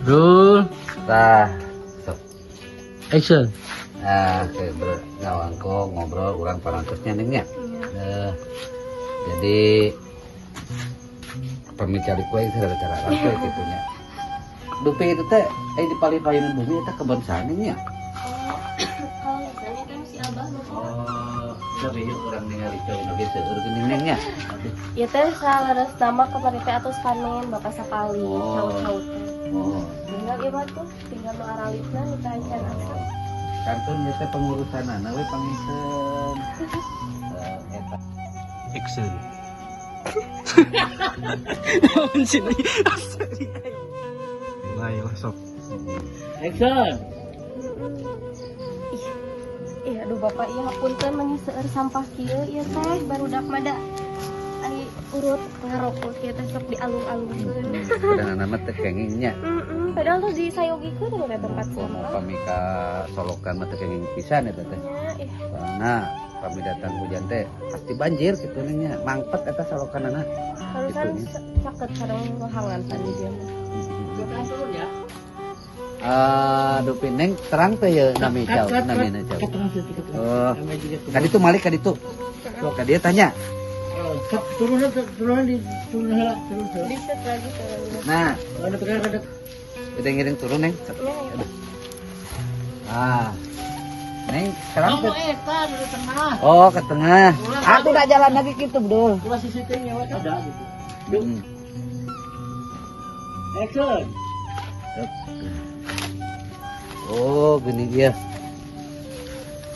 Roll. Tah, sok. Action. Nah, ke ngawangkong ngobrol urang parantosnya Neng nya. Eh, jadi pembicara kue cara cara gitu nya. Dupi itu teh di palih-palihan bumi eta kebon saha nya? Kalau misalnya kan si Abah mah. Oh, tapi yuk urang ningali cau oge seueur geuning Neng nya. Ya teh saleres nama kemarin teh atos panen bapak sapali Oh. cau-cau teh. Oh. Tinggal ieu mah tuh, tinggal nu aralitna nu teh acan asa. Kantun ieu teh pengurusanana we panginten. Eh, eta. Action. Naon sih nih? Mulai lah sok. Action. Ih, ih aduh bapak ieu hapunten meuni seueur sampah kieu ieu teh barudak mah da ai urut ngarokok kieu teh sok dialung-alungkeun. Padahal nama teh kenging nya. Heeh, padahal tuh disayogikeun teh tempat Komo sampah. pami ka solokan mah teu kenging pisan eta teh. Nya, ih, Soalna pami datang hujan teh pasti banjir kitu nya, mangpet eta solokanana. Harusan Gitu nya. Caket sareng rohangan tadi dia mah. Turun ya. Ah, dupi Neng terang teh ye nami cau, namina cau. Ke tengah sih, ke tengah. Oh, Namanya juga ka ditu malik ka ditu. Ka dieu tanya. Oh, sok, turun turun di turun heula, turun heula. Di set lagi turunnya. Nah, Ada pegang ada. udah ngiring turun Neng. Nya, ya. Aduh. Ah. Neng, sekarang Kamu eta dari tengah. Oh, ke tengah. Aku udah jalan lagi gitu, Bro. Ulah sisi teh nyewa ada gitu. Yuk. Hmm. Action. Oh, gini iya.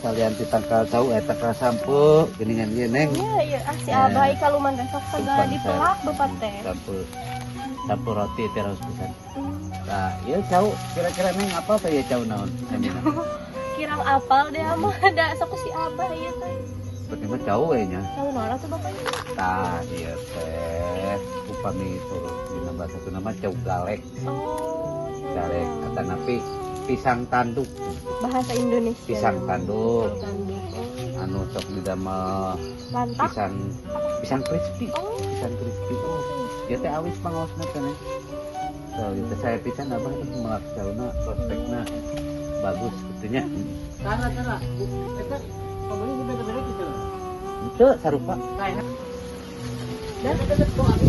Kalian ti tangkal cau eta ka sampo geuningan ieu Neng. Iya, iya, ah si Abah ieu kaluman besok segala dipelak bapak teh. Sampo sampo roti teh harus pisan. Hmm. Nah, ieu cau kira-kira Neng apa teh ieu cau naon? Kirang apal deh mah da sok si Abah ieu teh. Seperti mah cau we nya. Cau naon atuh bapak ieu? Tah, ieu teh upami turut dina bahasa Sunda mah cau galek, Oh, cau galek atanapi pisang tanduk. Bahasa Indonesia. Pisang tanduk. Pisang tanduk. Oh. Anu sok didamel Lantak. Pisang pisang crispy. Oh. Pisang crispy. Oh, ieu teh awis pangaosna teh Neng. So, ieu teh saya pisan abah teh melak cauna prospekna bagus kitu nya. Tara tara. Eta pembeli ini beda-beda gitu. Henteu sarupa. Kayak Dan eta teh kok abi.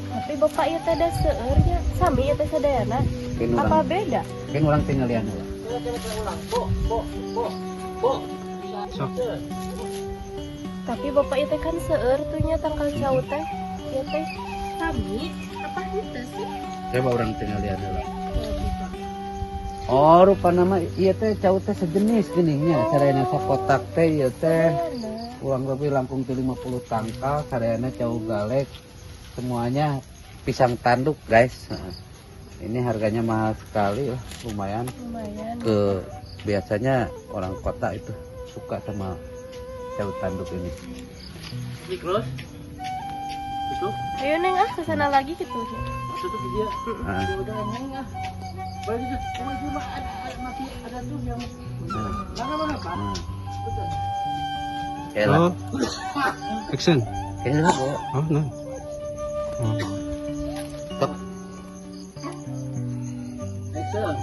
Tapi bapak ieu teh da seueur nya. Sami ieu teh sadayana. Keun Apa urang, beda? keun urang tinggalian heula. Kira-kira ulang. Bo, bo, bo, bo. Sok. Tapi bapak ieu teh kan seueur tuh nya tangkal cau teh. Ieu teh sami apa henteu sih? Coba urang tinggalian heula. Oh, rupana mah ieu teh cau teh sejenis geuning nya. Sarayana sakotak teh ieu teh Mana? kurang lebih langkung ti 50 tangkal sarayana cau galek. Semuanya pisang tanduk, guys. Heeh. Ini harganya mahal sekali lah, lumayan. Lumayan. Ke biasanya orang kota itu suka sama cau tanduk ini. Ini cross. Tutup. Ayo Neng ah ke sana lagi gitu. Tutup dia. Ah. Ya udah neng ah. Boleh gitu. Cuma cuma ada, ada masih ada tuh yang mana mana Pak. Nah, Betul. Kela. Oh. Action. Kela, Bu. Oh, no. Oh. Tok. Action.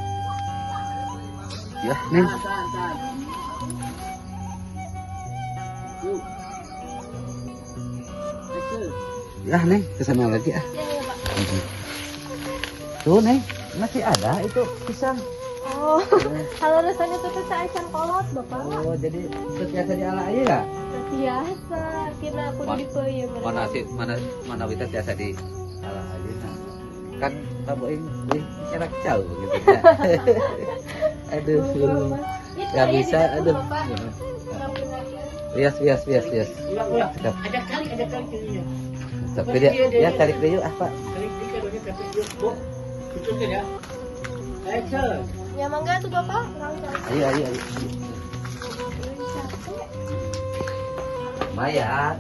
Ya, Neng. Tahan, tahan, tahan. Yuk. Action. Ya, Neng, ke sana lagi ah. Ya, ya, Pak. Tuh, Neng, masih ada itu pisang. Oh, kalau rasanya tuh teh acan kolot, Bapak. Oh, jadi biasa diala aja ya? Biasa, kira aku dipeuyeum. Mana sih, mana mana bisa biasa di ala aja nah. Kan kamu ini jarak jauh gitu ya. Aduh, nggak bisa, aduh. Bias, bias, bias, bias. Ulang, ulang. Cekap. Ada kali kirinya. Tapi dia, ya tarik dulu ah Pak. Kali kiri kan tapi yuk, Bu. Tutupin ya. Action. Ya mangga tuh Bapak, langsung. Ayo, ayo, ayo. Capek. Lumayan.